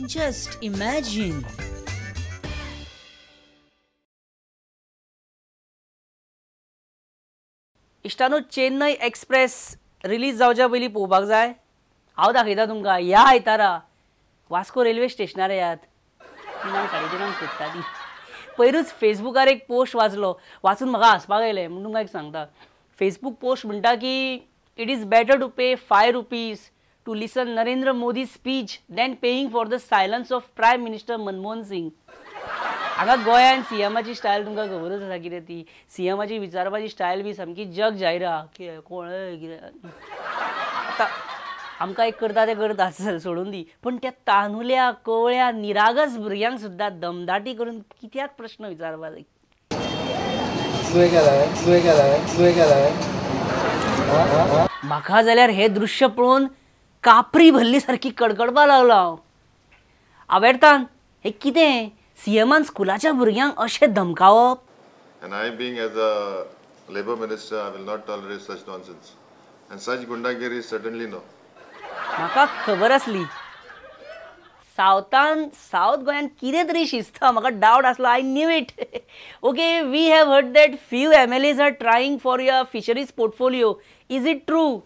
Just imagine. इश्टानो, Chennai express release जावच्या पयलीं पळोवपाक जाय. हांव दाखयता तुमकां ह्या आयतारा वास्को रेल्वे स्टेशनार येयात, 3 साडे 3 सुट्टा ती. पयरूच फेसबुकार एक पोस्ट वाचलो, वाचून म्हाका हांसपाक आयलें म्हूण तुमकां एक सांगता. फेसबूक पोस्ट म्हणटा की it is better to pay 5 rupees to listen Narendra Modi speech than paying for the silence of prime minister Manmohan Singh. हांगा गोंयान सीएमाची स्टायल तुमकां खबरूच आसा कितें ती. सीएमाची विचारपाची स्टायल बी सामकी जग जाहीर आहा की कोण कितें. आतां आमकां एक करता तें करता, चल सोडून दी, पण त्या तानुल्या कवळ्या निरागस भुरग्यांक सुद्दां दमदाटी करून कित्याक प्रश्न विचारपा जाय. म्हाका जाल्यार हें दृश्य पळोवन कापरी भरली सारकी कडकडपा लागलो हांव. आवेर्तान हें कितें सीएमान स्कुलाच्या भुरग्यांक अशें धमकावप? And I being as a labour minister, I will not tolerate such nonsense and such gundagiri, certainly no. म्हाका खबर आसली सावथान, सावथ गोंयान कितें तरी शिजता, म्हाका डावट आसलो. I knew it. Okay, we have heard that few MLAs are trying for your fisheries portfolio, is it true?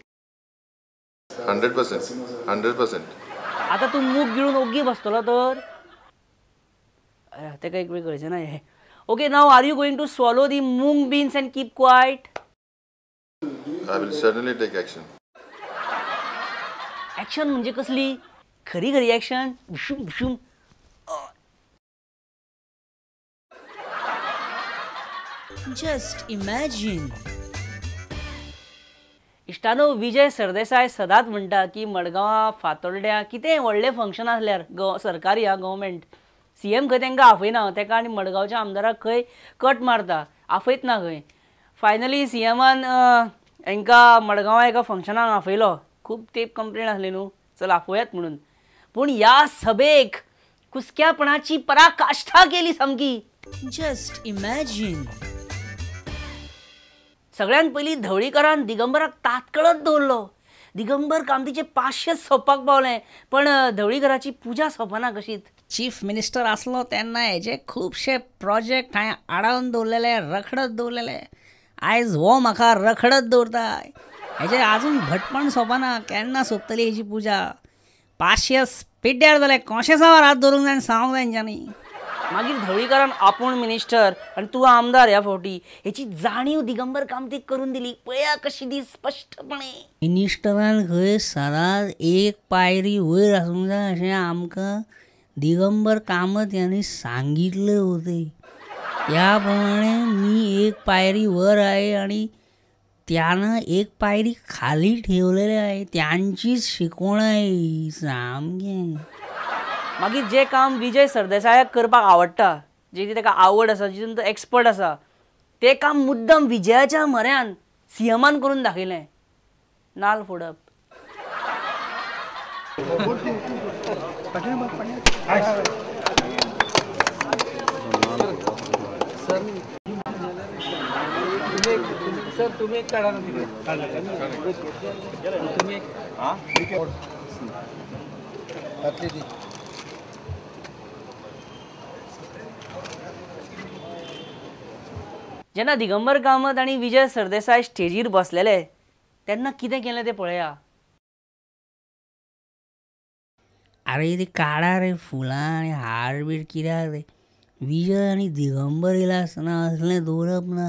100%, 100%. आतां तूं मूग गिळून ओग्गी बसतलो तर? तेका एक वेळ कळचें ना हें. Okay, now are you going to swallow the mung beans and keep quiet? I will certainly take action. Action म्हणजे कसली? खरी खरी ॲक्शन? भुशुम भुशुम. Just imagine. इश्टानो, विजय सरदेसाय सदांच म्हणटा की मडगांवां, फातोड्ड्यां कितेंय व्हडलें फंक्शन आसल्यार सरकारी हा गव्हर्मेंट, सीएम खंय तांकां आपयना, ताका आनी मडगांवच्या आमदाराक खंय कट मारता, आपयत ना खंय. फायनली सीएमान हांकां मडगांवां एका फंक्शनाक आपयलो. खूब तेंप कंप्लेन आसली न्हू, चल आपोयात म्हणून. पूण ह्या सभेक कुसक्यापणाची पराकाष्ठा केली सामकी. Just imagine. सगळ्यात पयलीं धवळीकरान दिगंबराक तातकळत दवरलो. दिगंबर कामतीचे 500 सोंपपाक पावलें, पण धवळीकराची पुजा सोंपना कशीच. चीफ मिनिस्टर आसलो तेन्ना हेजे खुबशे प्रोजेक्ट हांवें आडावन दवरलेले, रखडत दवरलेले. आयज हो म्हाका रखडत दवरता. हेजे आजून भटपण सोंपना, केन्ना सोंपतली हेजी पुजा? 500 पिड्ड्यार जालें, कोशेसांवार हात दवरूंक जाय आनी सांगूंक जाय हेंच्यांनी. मागीर धवळीकरान आपूण मिनिस्टर आनी तूं आमदार ह्या फावटी हेची जाणीव दिगंबर कामतीक करून दिली. पळया कशी ती स्पश्टपणे. मिनिस्टरान खंय सदांच एक पायरी वयर आसूंक जाय अशें आमकां दिगंबर कामत यांनी सांगितले होते. त्या प्रमाणे मी एक पायरी वर आहे आणि त्यानं एक पायरी खाली ठेवलेली आहे. त्यांचीच शिकवण आहे सामकें. मागीर जें काम विजय सरदेसायाक करपाक आवडटा, जी ताका आवड आसा, जितून तो एक्सपर्ट आसा, तें काम मुद्दम विजयाच्या म्हऱ्यान सीएमान करून दाखयलें. नाल फोडप. सर तुम्ही एक काढा ना तिकडे. तुम्ही एक जेन्ना दिगंबर कामत आनी विजय सरदेसाय स्टेजीर बसलेले तेन्ना कितें केलें तें पळया. अरे ती काडा रे फुलां आनी हार बीर कित्याक रे? विजय आनी दिगंबर येयला आसतना असलें दवरप ना,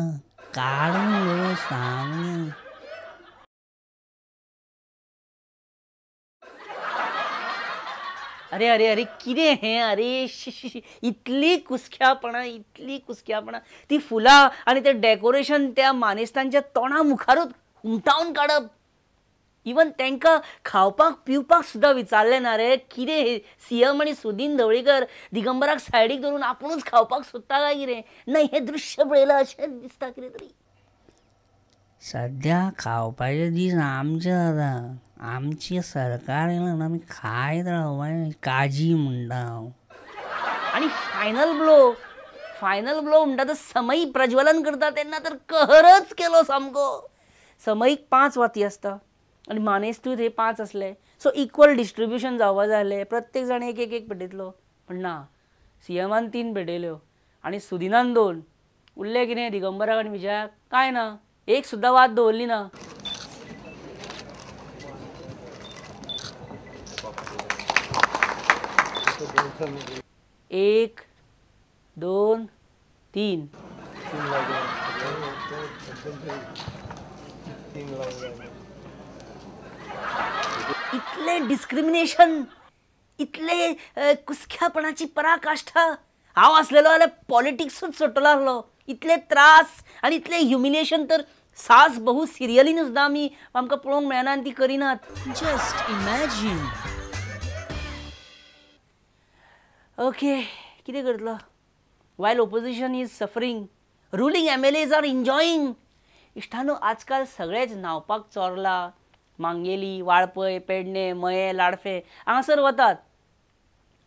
काडून दवरप सामकें. अरे अरे अरे कितें हें? अरे इतली कुसक्यापणां, इतली कुसक्यापणां. ती फुलां आनी तें डेकोरेशन त्या मानेस्तांच्या तोंडा मुखारूच हुमटावन काडप. इवन तांकां खावपाक पिवपाक सुद्दां विचारलें ना रे. कितें हें? सीएम आनी सुदीन धवळीकर दिगंबराक सायडीक दवरून आपुणूच खावपाक सोदता काय कितें? ना हें दृश्य पळयलां अशें दिसता कितें तरी. सद्या खावपाचे दीस आमचे जाता. आमचें सरकार येयलां ना, आमी खायत रावपाचें. काजी म्हणटा हांव. आनी फायनल ब्लो, फायनल ब्लो म्हणटा तो समई प्रज्वलन करता तेन्ना तर कहरच केलो सामको. समईक 5 वाती आसता आनी मानेस्तूय थंय 5 आसले. सो इक्वल डिस्ट्रिब्युशन जावपा जाय आसलें, प्रत्येक जाण एक एक एक पेटयतलो. पण ना, सीएमान 3 पेटयल्यो आनी सुदिनान 2. उरलें कितें दिगंबराक आनी विजयाक? कांय ना, एक सुद्दां वाद दवरली ना. एक 2 3. इतले डिस्क्रिमिनेशन, इतले कुसख्यापणाची पराकाष्ठा. हांव आसलेलो जाल्यार पॉलिटिक्सूच सोडटलो आसलो. इतले त्रास आनी इतले ह्युमिलिएशन तर सास बहु सिरियलीन सुद्दां आमी आमकां पळोवंक मेळना आनी ती करिनात. Just imagine. Okay, कितें करतलो? While opposition is suffering, ruling MLAs are enjoying. इश्टानो, आजकाल सगळेच न्हांवपाक चोरला, मांगेली, वाळपय, पेडणे, मये, लाडफे हांगासर वतात.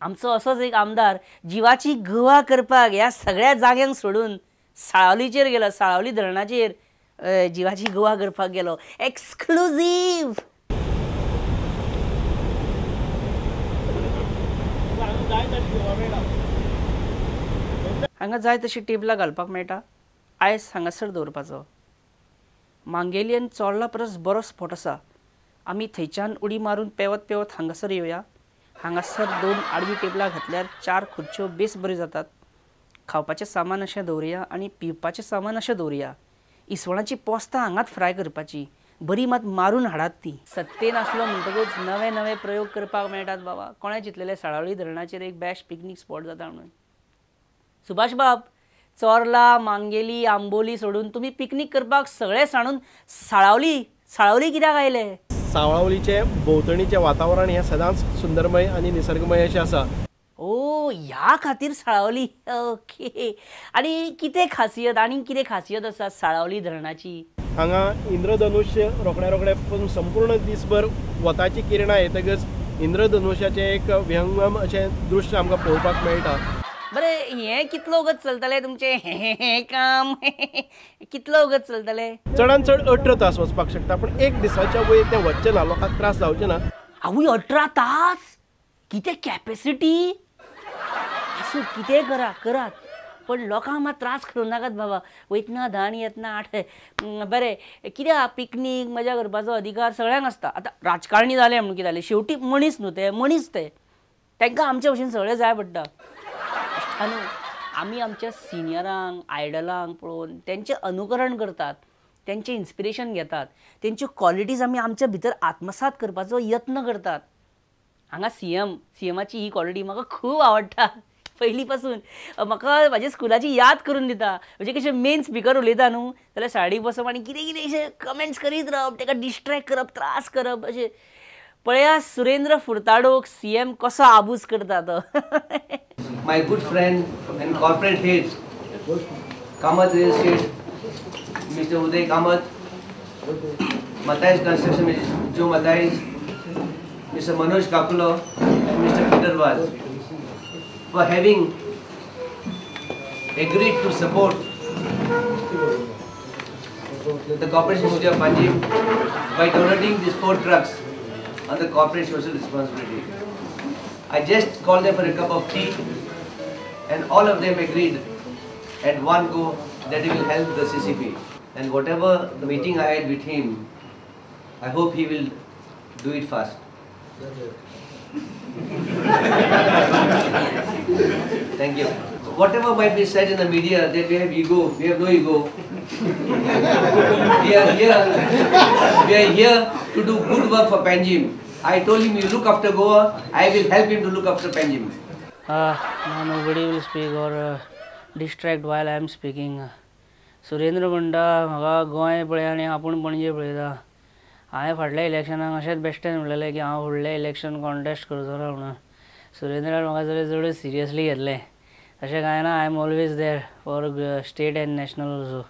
आमचो असोच एक आमदार जिवाची गोवा करपाक ह्या सगळ्या जाग्यांक सोडून साळावलीचेर गेलो, साळावली धरणाचेर जिवाची गोवा करपाक गेलो. एक्सक्लुजीव. हांगा जाय तशी टेबलां घालपाक मेळटा. आयस हांगासर दवरपाचो. मांगेली आनी चोर्ला परस बरो स्पॉट आसा. आमी थंयच्यान उडी मारून पेंवत पेंवत हांगासर येवया. हांगासर 2 आडवी टेबलां घातल्यार 4 खुर्च्यो बेस बऱ्यो जातात. खावपाचें सामान अशें दवरुया आनी पिवपाचें सामान अशें दवरुया. इसवणाची पोस्तां हांगाच फ्राय करपाची, बरी मात मारून हाडात ती. सत्तेन आसलो म्हणटकूच नवे नवे प्रयोग करपाक मेळटात बाबा. कोणें चिंतलेलें साळावली धरणाचेर एक बेस्ट पिकनीक स्पॉट जाता म्हणून? सुभाष बाब, चोर्ला, मांगेली, आंबोली सोडून तुमी पिकनीक करपाक सगळे सांडून साळावली साळावली कित्याक आयले? साळावलीचे भोंवतणीचें वातावरण हें सदांच सुंदरमय आनी निसर्गमय अशें आसा. ओ, ह्या खातीर साळावली. ओके, आनी कितें खासियत, आनी कितें खासियत आसा साळावली धरणाची? हांगा इंद्रधनुष्य रोखड्या रोखडे पूण संपूर्ण दीसभर वताची किरणां येतकच इंद्रधनुष्याचें एक विहंगम अशें दृश्य आमकां पळोवपाक मेळटा. बरें, हें कितलो वगत चलतलें तुमचें हें काम? कितलो वगत चलतलें? चडान चड 18 तास वचपाक शकता, पूण एक दिसाच्या वयर तें वचचें ना, लोकांक त्रास जावचे ना. आवय, 18 तास? कितें कॅपेसिटी! आसूं, कितें करा करात, पण लोकांक मात त्रास करूं नाकात बाबा. वयतना 10 आनी येतना 8. बरें, कितें आहा, पिकनीक मजा करपाचो अधिकार सगळ्यांक आसता. आतां राजकारणी जाले म्हणून कितें जालें, शेवटी मनीस न्हू ते, मनीस ते, तांकां आमचे भशेन सगळें जाय पडटा. आनी आमी आमच्या सिनियरांक, आयडलांक पळोवन तेंचें अनुकरण करतात, तेंचें इन्स्पिरेशन घेतात, तेंच्यो क्वॉलिटीज आमी आमच्या भितर आत्मसात करपाचो यत्न करतात. हांगा सीएमाची ही क्वॉलिटी म्हाका खूब आवडटा पयलीं पासून. म्हाका म्हाज्या स्कुलाची याद करून दिता. म्हणजे कशें मेन स्पिकर उलयता न्हू जाल्यार सायडीक बसप आनी कितें कितें अशें कमेंट्स करीत रावप, ताका डिस्ट्रेक्ट करप, त्रास करप अशें. पळया सुरेंद्र फुर्ताडोक सीएम कसो आबूज करता तो. My good friend and corporate heads, Kamath Real Estate, Mr. Uday Kamath, Matthias Construction, Mr. Joe Matthias, Mr. Manoj Kakulo and Mr. Peter Vaz for having agreed to support the Corporation Committee of Panjim by donating these 4 trucks on the corporate social responsibility. I just called them for a cup of tea and all of them agreed at one go that he will help the CCP. And whatever the meeting I had with him, I hope he will do it fast. Thank you. Whatever might be said in the media that we have ego, we have no ego. We are here to do good work for Panjim. I told him, you look after Goa, I will help him to look after Panjim. Now nobody will speak or distract while I am speaking. Surendra म्हणटा म्हाका गोंय पळय आनी आपूण पणजे पळयता. हांवें फाटल्या इलेक्शनाक अशेंच बेश्टें म्हणलेलें की हांव फुडलें इलेक्शन कॉन्टेस्ट करचो ना म्हणून. सुरेंद्रान म्हाका जरी चड सिरियसली घेतलें. तशें कांय ना, I am always there for state and national also.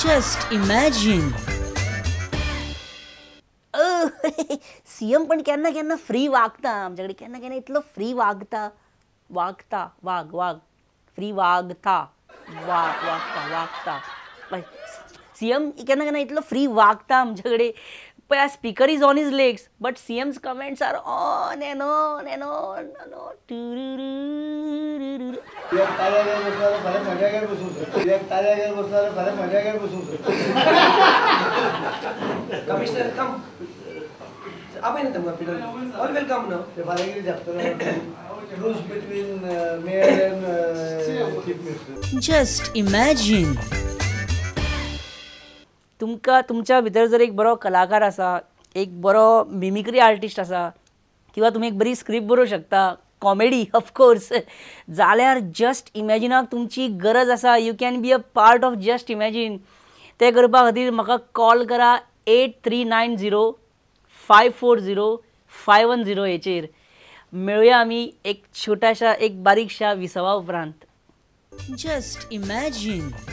Just imagine. CM पण केन्ना केन्ना फ्री वागता आमचे कडेन, केन्ना केन्ना इतलो फ्री वागता, वागता, वाग वाग, फ्री वागता, वाग वागता वागता. सीएम केन्ना केन्ना इतलो फ्री वागता आमचे कडेन. पळय, speaker is on his legs but CM's comments are on and on and on and on. Commissioner come. आपय ना तुमकां Peter. All welcome न्हू. ते फाल्यां कितें छापतले? Truce between mayor and chief minister. Just imagine. तुमकां तुमच्या भितर जर एक बरो कलाकार आसा, एक बरो मिमिक्री आर्टिस्ट आसा, किंवा तुमी एक बरी स्क्रिप्ट बरोवंक शकता कॉमेडी ऑफकोर्स, जाल्यार जस्ट इमॅजिनाक तुमची गरज आसा. You can be a part of just imagine. तें करपा खातीर म्हाका कॉल करा 8390 540 510 हेचेर. मेळुया आमी एक छोट्याशा, एक बारीकशा विसवा उपरांत. Just imagine.